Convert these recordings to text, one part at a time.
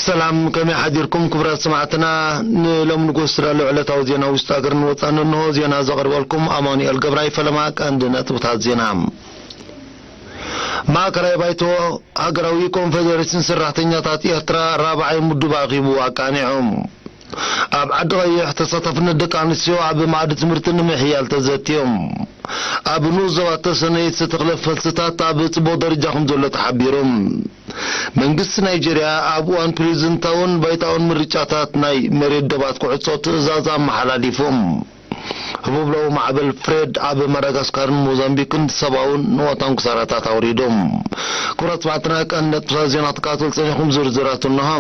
ሰላም፣ ከመይ ሓዲርኩም ክቡራት ሰማዕትና? ንሎሚ ንጉስ ስዳሎ ዕለታዊ ዜና ውሽጢ ሃገርን ወጻእን እንሆ። ዜና ዘቕርበልኩም ኣማኑኤል ገብራይ። ፈለማ ቀንዲ ነጥብታት ዜና። ማእከላይ ባይቶ ሃገራዊ ኮንፈደሬሽን ሰራሕተኛታት ኤርትራ ራብዓይ ምዱብ ኣኺቡ ኣቃኒዑ። ኣብ ዓዲ ቀይሕ ተሳታፍነት ደቂ ኣንስትዮ ኣብ መኣዲ ትምህርቲ ንምሕያል ተዘትዮም። ኣብ ንኡስ ዞባ ተሰነይ ዝተተኽለ ፈልስታት ኣብ ጽቡቕ ደረጃ ከም ዘሎ ተሓቢሩ። መንግስቲ ናይጄርያ ኣብ እዋን ፕሬዝደንታውን ባይታውን ምርጫታት ናይ መሬት ዶባት ኩዕሶ ትእዛዝ ኣመሓላሊፉ። ህቡብ ሎሚ ማዕበል ፍሬድ ኣብ ማዳጋስካርን ሞዛምቢክን ሰብኣውን ንዋታን ክሳራታት ኣውሪዱ። ክቡራት ሰማዕትና፣ ቀንዲ ነጥብታት ዜና ክትከታተሉ ጸኒሕኩም፣ ዝርዝራቱ እንሆ።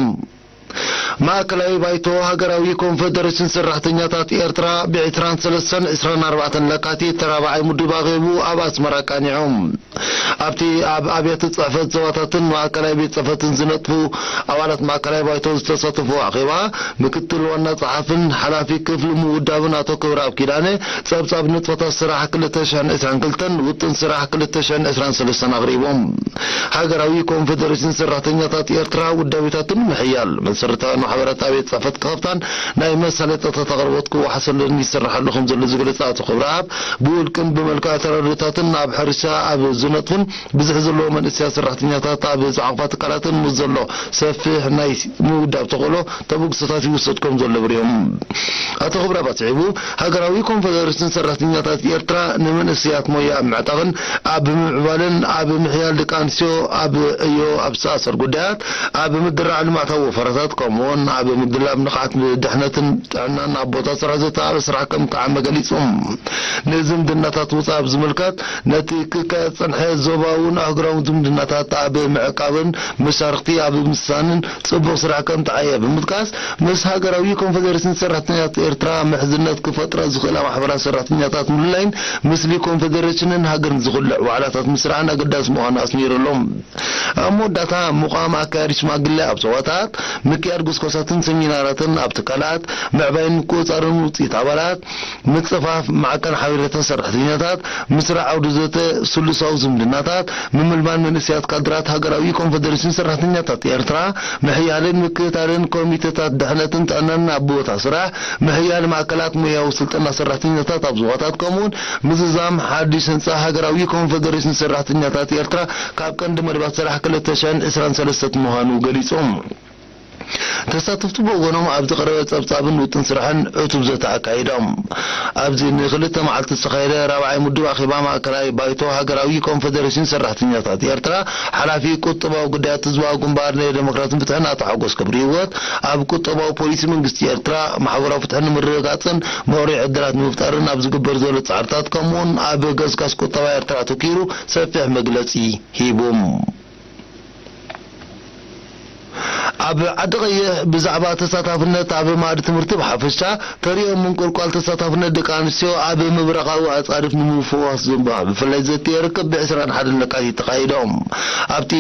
ማእከላይ ባይቶ ሃገራዊ ኮንፈደሬሽን ሰራሕተኛታት ኤርትራ ብዕስራን ሰለስተን ዕስራን ኣርባዕተን ለካቲት ራብዓይ ምዱብ ኣኼቡ ኣብ ኣስመራ ኣቃኒዑ። ኣብቲ ኣብ ኣብያተ ጽሕፈት ዞባታትን ማእከላይ ቤት ጽሕፈትን ዝነጥፉ ኣባላት ማእከላይ ባይቶ ዝተሳተፉ ኣኼባ፣ ምክትል ዋና ጸሓፍን ሓላፊ ክፍሊ ምውዳብን ኣቶ ክብረኣብ ኪዳነ፣ ጸብጻብ ንጥፈታት ስራሕ ክልተ ሽሕን ዕስራን ክልተን፣ ውጥን ስራሕ ክልተ ሽሕን ዕስራን ሰለስተን ኣቕሪቦም። ሃገራዊ ኮንፈደሬሽን ሰራሕተኛታት ኤርትራ ውዳቤታትን ምሕያል መሰረታዊ ማሕበራት ኣብያተ ጽሕፈት ክኸፍታን ናይ መሳለጥያታት ኣቕርቦት ክወሓሰለን ይስርሓሉ ከም ዘሎ ዝገለጸ ኣቶ ክብረኣብ፣ ብውልቅን ብመልክዕ ተራድኦታትን ኣብ ሕርሻ ኣብ ዝነጥፉን ብዝሒ ዘለዎ መንእሰያት ሰራሕተኛታት ኣብ ዝዓቕፋ ትካላትን ምስ ዘሎ ሰፊሕ ናይ ምውዳብ ተኽእሎ ተበግሶታት ይውሰድ ከም ዘሎ ኣብሪሆም። ኣቶ ክብረኣብ ኣስዒቡ፣ ሃገራዊ ኮንፈደሬሽን ሰራሕተኛታት ኤርትራ ንመንእሰያት ሞያ ኣብ ምዕጣቕን ኣብ ምምዕባልን ኣብ ምሕያል ደቂ ኣንስትዮ ኣብ ዕዮ ኣብ ዝተኣሳሰር ጉዳያት፣ ኣብ ምድራዕ ልምዓታዊ ወፈራታት፣ ከምኡውን ኣብ ምድላብ ንቕሓት ድሕነትን ጥዕናን ኣብ ቦታ ስራሕ ዘተኣለ ስራሕ ከም እተዓመ ገሊጹ። ንዝምድናታት ወጻኢ ኣብ ዝምልከት፣ ነቲ ክካየድ ዝጸንሐ ዞባውን ኣህጉራውን ዝምድናታት ኣብ ምዕቃብን መሻርኽቲ ኣብ ምስሳንን ጽቡቕ ስራሕ ከም ተዓየ ብምጥቃስ፣ ምስ ሃገራዊ ኮንፈደሬሽን ሰራሕተኛታት ኤርትራ ምሕዝነት ክፈጥራ ዝኽእላ ማሕበራት ሰራሕተኛታት ምልላይን ምስሊ ኮንፈደሬሽንን ሃገርን ዝኹልዕ ዋዕላታት ምስራዕን ኣገዳሲ ምዃኑ ኣስሚሩ ኣሎ። ኣብ መወዳእታ፣ ምቋም ኣካያዲ ሽማግለ ኣብ ዞባታት፣ ምክያድ ጎስጓሳትን ሰሚናራትን ኣብ ትካላት፣ ምዕባይን ምቁጽጻርን ውጽኢት ኣባላት፣ ምጽፋፍ ማዕቀን ሓበሬታ ሰራሕተኛታት፣ ምስራዕ ዓውዲ ዘተ ስሉሳዊ ዝምድናታት፣ ምምልማል መንእሰያት ካድራት ሃገራዊ ኮንፈደሬሽን ሰራሕተኛታት ኤርትራ፣ ምሕያልን ምክትታልን ኮሚተታት ድሕነትን ጥዕናን ኣብ ቦታ ስራሕ፣ ምሕያል ማእከላት ሞያዊ ስልጠና ሰራሕተኛታት ኣብ ዞባታት፣ ከምኡውን ምዝዛም ሓድሽ ህንጻ ሃገራዊ ኮንፈደሬሽን ሰራሕተኛታት ኤርትራ ካብ ቀንዲ መደባት ስራሕ ክልተ ሽሕን ዕስራን ሰለስተን ምዃኑ ገሊጹ። ተሳተፍቲ ብወገኖም ኣብ ዝቐረበ ጸብጻብን ውጥን ስራሕን ዕቱብ ዘተ ኣካይዶም። ኣብዚ ንክልተ መዓልቲ ዝተኻየደ ራብዓይ ምዱብ ኣኼባ ማእከላይ ባይቶ ሃገራዊ ኮንፈደሬሽን ሰራሕተኛታት ኤርትራ፣ ሓላፊ ቁጠባዊ ጉዳያት ህዝባዊ ግንባር ንዴሞክራስን ፍትሕን ኣቶ ሓጎስ ገብረሂወት፣ ኣብ ቁጠባዊ ፖሊሲ መንግስቲ ኤርትራ፣ ማሕበራዊ ፍትሒ ንምርግጋጽን ምዕሩይ ዕድላት ንምፍጣርን ኣብ ዝግበር ዘሎ ጻዕርታት፣ ከምኡውን ኣብ ገስጋስ ቁጠባ ኤርትራ ኣተኲሩ ሰፊሕ መግለጺ ሂቡ። ኣብ ዓዲ ቀይሕ ብዛዕባ ተሳታፍነት ኣብ መኣዲ ትምህርቲ ብሓፈሻ፣ ተሪኦም ምንቁልቋል ተሳታፍነት ደቂ ኣንስትዮ ኣብ ምብራቓዊ ኣጻድፍ ንምፍዋስ ዝንባ ብፍላይ ዘትየ ርክብ ብዕስራን ሓደን ለካቲት ተኻይዶም። ኣብቲ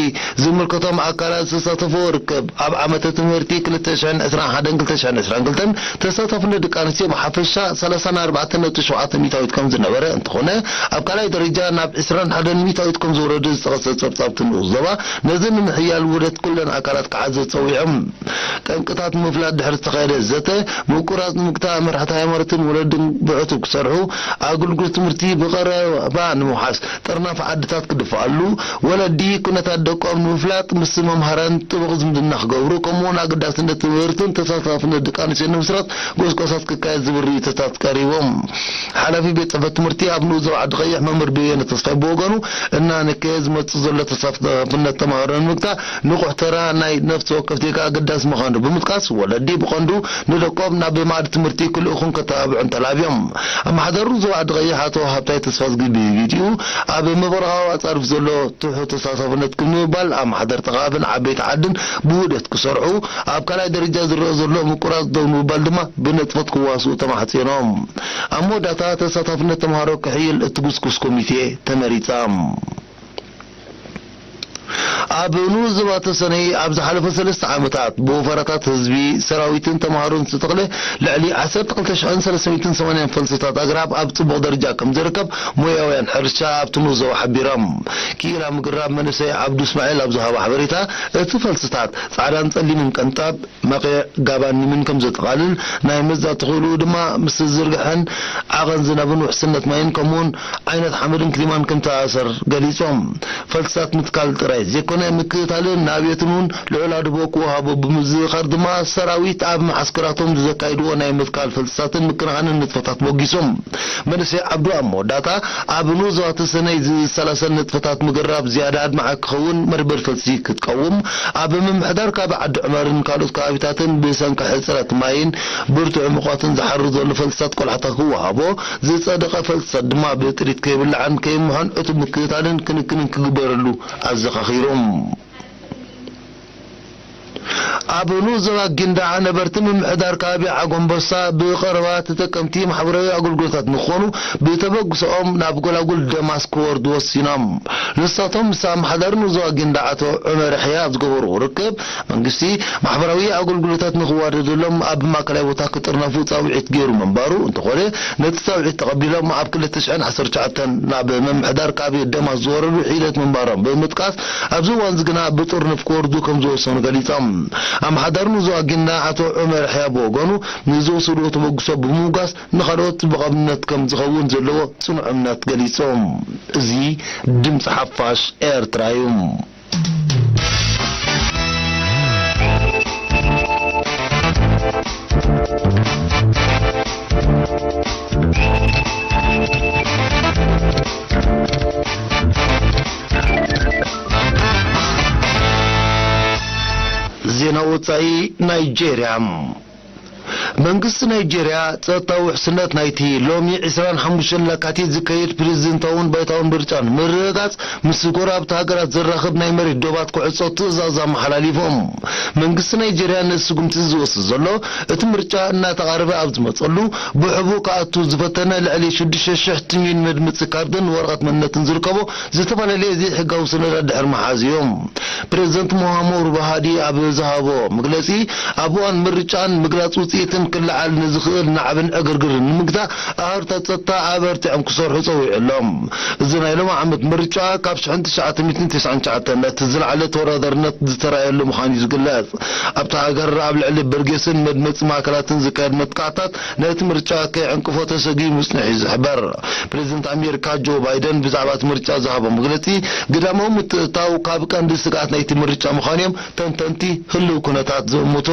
ዝምልከቶም ኣካላት ዝተሳተፍዎ ርክብ፣ ኣብ ዓመተ ትምህርቲ ክልተ ሽሕን ዕስራን ሓደን ክልተ ሽሕን ዕስራን ክልተን ተሳታፍነት ደቂ ኣንስትዮ ብሓፈሻ ሰላሳን ኣርባዕተን ነጥቢ ሸውዓተ ሚእታዊት ከም ዝነበረ እንትኾነ፣ ኣብ ካልኣይ ደረጃ ናብ ዕስራን ሓደን ሚእታዊት ከም ዝወረደ ዝጠቐሰ ጸብጻብ እቲ ንኡስ ዞባ፣ ነዚ ንምሕያል ውህደት ኩለን ኣካላት ክዓዘዝ ጸዊዖም። ጠንቅታት ንምፍላጥ ድሕሪ ዝተኻየደ ዘተ፣ ምቁራጽ ንምግታእ መራሕቲ ሃይማኖትን ወለድን ብዕቱብ ክሰርሑ፣ ኣገልግሎት ትምህርቲ ብቐረባ ንምውሓስ ጥርናፍ ዓድታት ክድፍኣሉ፣ ወለዲ ኩነታት ደቆም ንምፍላጥ ምስ መምሃራን ጥቡቕ ዝምድና ክገብሩ፣ ከምኡውን ኣገዳስነት ትምህርትን ተሳታፍነት ደቂ ኣንስትዮ ንምስራጽ ጎስጓሳት ክካየድ ዝብል ርእይቶታት ቀሪቦም። ሓላፊ ቤት ጽሕፈት ትምህርቲ ኣብ ንኡስ ዞባ ዓዲ ቀይሕ መምህር በየነ ተስፋይ ብወገኑ፣ እናነከየ ዝመጽእ ዘሎ ተሳታፍነት ተማሃሮ ንምግታእ ንቑሕ ተራ ናይ ነፍሲ ወከፍ ዜጋ ኣገዳሲ ምዃኑ ብምጥቃስ፣ ወለዲ ብቐንዱ ንደቆም ናብ መኣዲ ትምህርቲ ክልእኹን ከተባብዑን ተላብዮም። ኣመሓዳሪ ዞባ ዓዲ ቀይሕ ኣቶ ሃብታይ ተስፋዝጊ ብቪድዩ፣ ኣብ ምብራቓዊ ኣጻድፍ ዘሎ ትሑት ተሳታፍነት ክብ ንምባል ኣመሓደርቲ ከባብን ዓበይቲ ዓድን ብውህደት ክሰርሑ፣ ኣብ ካልኣይ ደረጃ ዝረአ ዘሎ ምቁራጽ ደው ንምባል ድማ ብንጥፈት ክዋስኡ ተማሕጺኖም። ኣብ መወዳእታ ተሳታፍነት ተምሃሮ ክሕይል እትጉስጉስ ኮሚቴ ተመሪጻ። ኣብ ንኡስ ዞባ ተሰነይ ኣብ ዝሓለፈ ሰለስተ ዓመታት ብወፈራታት ህዝቢ፣ ሰራዊትን ተምሃሮን ዝተተኽለ ልዕሊ ዓሰርተ ክልተ ሽሕን ሰለስተ ሚእትን ሰማንያን ፈልስታት ኣግራብ ኣብ ጽቡቕ ደረጃ ከም ዝርከብ ሞያውያን ሕርሻ ኣብቲ ንኡስ ዞባ ሓቢሮም። ክኢላ ምግራብ መንእሰይ ዓብዱ እስማዒል ኣብ ዝሃቦ ሓበሬታ፣ እቲ ፈልስታት ጻዕዳን ጸሊምን ቀንጣብ፣ መቒዕ ጋባን ኒምን ከም ዘጠቓልል፣ ናይ ምዝዛእ ተኽእልኡ ድማ ምስ ዝርግሐን ዓቐን ዝናብን ውሕስነት ማይን ከምኡውን ዓይነት ሓመድን ክሊማን ከም ተኣሳሰር ገሊጾም። ፈልስታት ምትካል ጥራይ ዘይኮነ፣ ምክትታልን ናብየትን እውን ልዑል ኣድቦ ክወሃቦ ብምዝኻር ድማ፣ ሰራዊት ኣብ መዓስከራቶም ዘካይድዎ ናይ ምትካል ፈልስታትን ምክንኻንን ንጥፈታት ሞጊሶም። መንእሰይ ዓብዱ ኣብ መወዳእታ፣ ኣብ ንኡስ ዞባ ተሰነይ ዝሰላሰል ንጥፈታት ምግራብ ዝያዳ ኣድማዒ ክኸውን፣ መርበብ ፈልሲ ክትቀውም፣ ኣብ ምምሕዳር ከባቢ ዓዲ ዑመርን ካልኦት ከባቢታትን ብሰንኪ ሕጽረት ማይን ብርቱዕ ሙቐትን ዝሓርር ዘሎ ፈልስታት ቆላሕታ ክወሃቦ፣ ዝጸደቐ ፈልስታት ድማ ብጥሪት ከይብላዕን ከይምሖን ዕቱብ ምክትታልን ክንክንን ክግበረሉ ኣዘኻኺሮም። ኣብ ንኡስ ዞባ ጊንዳዕ ነበርቲ ምምሕዳር ከባቢ ዓጎምበሳ ብቐረባ ተጠቀምቲ ማሕበራዊ ኣገልግሎታት ንክኾኑ ብተበግሶኦም ናብ ጎላጉል ደማስ ክወርዱ ወሲኖም። ንሳቶም ምስ ኣመሓዳሪ ንኡስ ዞባ ጊንዳዕ ኣቶ ዑመር ያሕያ ኣብ ዝገበርዎ ርክብ፣ መንግስቲ ማሕበራዊ ኣገልግሎታት ንክዋደደሎም ኣብ ማእከላይ ቦታ ክጥርነፉ ጻውዒት ገይሩ ምንባሩ፣ እንተኾነ ነቲ ጻውዒት ተቐቢሎም ኣብ ክልተ ሽሕን ዓሰርተ ትሽዓተን ናብ ምምሕዳር ከባቢ ደማስ ዝወረዱ ሒደት ምንባሮም ብምጥቃስ፣ ኣብዚ እዋን እዚ ግና ብጥርንፍ ክወርዱ ከም ዝወሰኑ ገሊጾም። ኣመሓዳሪ ንኡስ ዞባ ጊንዳዕ ኣቶ ዑመር ያሕያ ብወገኑ፣ ንዝወሰድዎ ተበግሶ ብምውጋስ፣ ንኻልኦት ብቐብነት ከም ዝኸውን ዘለዎ ጽኑዕ እምነት ገሊጾም። እዚ ድምጺ ሓፋሽ ኤርትራ እዩ። ዜና ወጻኢ። ናይጄርያ። መንግስቲ ናይጄርያ፣ ጸጥታዊ ውሕስነት ናይቲ ሎሚ ዕስራን ሓሙሽተን ለካቲት ዝካየድ ፕሬዝደንታውን ባይታውን ምርጫ ንምርግጋጽ፣ ምስ ጎረባብቲ ሃገራት ዘራኽብ ናይ መሬት ዶባት ኩዕጾ ትእዛዝ ኣመሓላሊፎም። መንግስቲ ናይጄርያ ነዚ ስጉምቲ ዝወስድ ዘሎ፣ እቲ ምርጫ እናተቓረበ ኣብ ዝመጸሉ፣ ብሕቡእ ክኣቱ ዝፈተነ ልዕሊ ሽዱሽተ ሽሕ ትንቢን መድምጺ ካርድን ወረቐት መንነትን ዝርከቦ ዝተፈላለየ ዘይሕጋዊ ሰነዳት ድሕሪ ምሓዝ እዮም። ፕሬዝደንት ሙሃመሩ ባሃዲ ኣብ ዝሃቦ መግለጺ፣ ኣብ እዋን ምርጫን ምግላጽ ውጽኢትን ክለዓል ንዝኽእል ናዕብን ዕግርግርን ንምግታእ፣ ኣህርታት ጸጥታ ኣበርቲዖም ክሰርሑ ጸዊዑ ኣሎ። እዚ ናይ ሎሚ ዓመት ምርጫ፣ ካብ ሽሕን ትሽዓተ ሚእትን ተስዓን ትሽዓተን እቲ ዝለዓለ ተወዳዳርነት ዝተራእየሉ ምዃኑ እዩ ዝግለጽ። ኣብታ ሃገር ኣብ ልዕሊ በርጌስን መድመጺ ማእከላትን ዝካየድ መጥቃዕታት፣ ነቲ ምርጫ ከይዕንቅፎ ተሰጊኡ ምጽንሑ እዩ ዝሕበር። ፕሬዝደንት ኣሜሪካ ጆ ባይደን ብዛዕባ እቲ ምርጫ ዝሃቦ መግለጺ፣ ግዳማዊ ምትእትታው ካብ ቀንዲ ስግኣት ናይቲ ምርጫ ምዃኑ እዮም ተንተንቲ ህልው ኩነታት ዝእምቱ።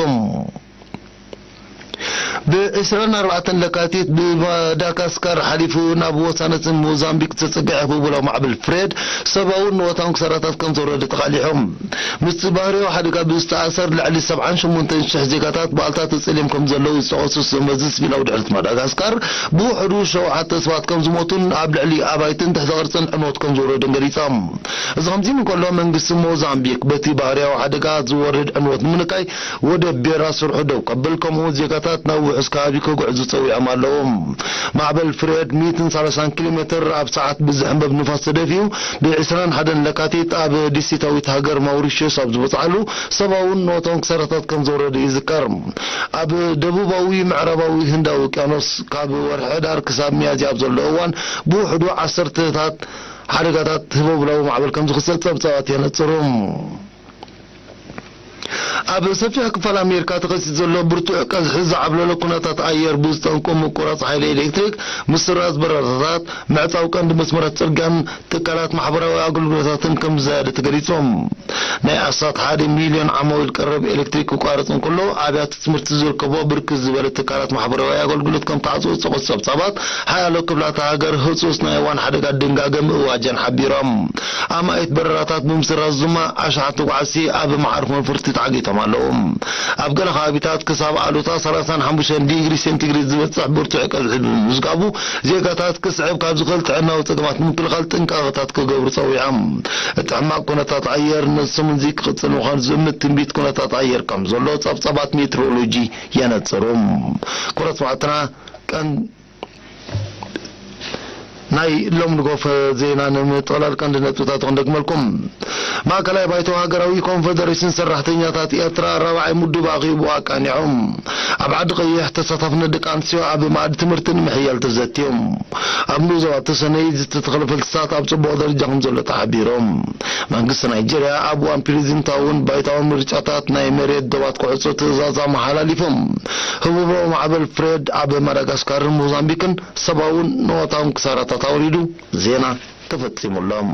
ብ ዕስራን ኣርባዕተን ለካቲት ብማዳጋስካር ሓሊፉ ናብ ወሳነት ሞዛምቢክ ዝተጸግዐ ህቦብላዊ ማዕበል ፍሬድ፣ ሰብኣውን ንዋታውን ክሳራታት ከም ዘውረደ ተቓሊሖም። ምስቲ ባህርያዊ ሓደጋ ብዝተኣሳሰር፣ ልዕሊ ሰብዓን ሸሞንተን ሽሕ ዜጋታት ብኣልታ ተጸልዮም ከም ዘለዉ ዝጠቐሱ ሰብ መዚ ሲቪላዊ ድሕነት ማዳጋስካር፣ ብውሕዱ ሸውዓተ ሰባት ከም ዝሞቱን ኣብ ልዕሊ ኣባይትን ትሕተ ቅርጽን ዕንወት ከም ዝወረደን ገሊጾም። እዚ ከምዚ እንከሎ፣ መንግስቲ ሞዛምቢክ በቲ ባህርያዊ ሓደጋ ዝወርድ ዕንወት ንምንካይ ወደብ ቤራ ስርሑ ደው ከብል፣ ከምኡ እውን ዜጋታት ናብ ውሑስ ከባቢ ክጉዕዙ ጸዊዖም ኣለዉ። ማዕበል ፍሬድ ሚእትን ሰላሳን ኪሎ ሜትር ኣብ ሰዓት ብዝሕንበብ ንፋስ ተደፊኡ፣ ብ ዕስራን ሓደን ለካቲት ኣብ ደሴታዊት ሃገር ማውሪሽስ ኣብ ዝበጽሓሉ፣ ሰብኣውን ንዋታውን ክሳራታት ከም ዘውረደ ይዝከር። ኣብ ደቡባዊ ምዕራባዊ ህንዳዊ ውቅያኖስ፣ ካብ ወርሒ ሕዳር ክሳብ ሚያዝያ ኣብ ዘሎ እዋን፣ ብውሕዱ ዓሰርተታት ሓደጋታት ህቦብላዊ ማዕበል ከም ዝኽሰት ጸብጻባት የነጽሩ። ኣብ ሰፊሕ ክፋል ኣሜሪካ ተኸሲቱ ዘሎ ብርቱዕ ቀዝሒ ዝዓብለሎ ኩነታት ኣየር ብዝጠንቆ ምቁራጽ ሓይሊ ኤሌክትሪክ፣ ምስራዝ በረራታት፣ ምዕጻው ቀንዲ መስመራት ጽርግያን ትካላት ማሕበራዊ ኣገልግሎታትን ከም ዝዛየደ ተገሊጾም። ናይ ኣስታት ሓደ ሚልዮን ዓማዊል ቀረብ ኤሌክትሪክ ክቋረጽ እንከሎ፣ ኣብያተ ትምህርቲ ዝርከቦ ብርክት ዝበለ ትካላት ማሕበራዊ ኣገልግሎት ከም ተዓጽዎ ዝጠቐሱ ጸብጻባት፣ ሓያሎ ክፍላተ ሃገር ህጹጽ ናይ እዋን ሓደጋ ድንጋገ ምእዋጀን ሓቢሮም። ኣማኢት በረራታት ብምስራዝ ድማ ኣሽሓት ተጓዓዝቲ ኣብ መዓርፎ ነፈርቲ ተዓጊቶም ኣለዉ። ኣብ ገለ ከባቢታት ክሳብ ኣሉታ ሰላሳን ሓሙሽተን ዲግሪ ሴንቲግሬድ ዝበጽሕ ብርቱዕ ቀዝሒ ብምምዝጋቡ፣ ዜጋታት ክስዕብ ካብ ዝኽእል ጥዕናዊ ጸገማት ንምክልኻል ጥንቃቐታት ክገብሩ ጸዊዖም። እቲ ሕማቕ ኩነታት ኣየር ነዚ ሰሙን እዚ ክቕጽል ምዃኑ ዝእምት ትንቢት ኩነታት ኣየር ከም ዘሎ ጸብጻባት ሜትሮሎጂ የነጽሩ። ክቡራት ሰማዕትና፣ ቀን-፣ ናይ ሎም ንጎፈ ዜና ንምጥቕላል ቀንዲ ነጥብታቱ ክንደግመልኩም። ማእከላይ ባይቶ ሃገራዊ ኮንፈደሬሽን ሰራሕተኛታት ኤርትራ ራብዓይ ምዱብ ኣኺቡ ኣቃኒዖም። ኣብ ዓዲ ቀይሕ ተሳታፍነት ደቂ ኣንስትዮ ኣብ መኣዲ ትምህርቲ ንምሕያል ተዘትዮም። ኣብ ንኡስ ዞባ ተሰነይ ዝተተኽለ ፈልስታት ኣብ ጽቡቕ ደረጃ ከም ዘሎ ተሓቢሮም። መንግስቲ ናይጄርያ ኣብ እዋን ፕሬዚደንታውን ባይታውን ምርጫታት ናይ መሬት ዶባት ክዕጾ ትእዛዝ ኣመሓላሊፎም። ህቡባዊ ማዕበል ፍሬድ ኣብ ማዳጋስካርን ሞዛምቢክን ሰብኣውን ንዋታውን ክሳራታት ኣውሪዱ። ዜና ተፈጺሙሎም።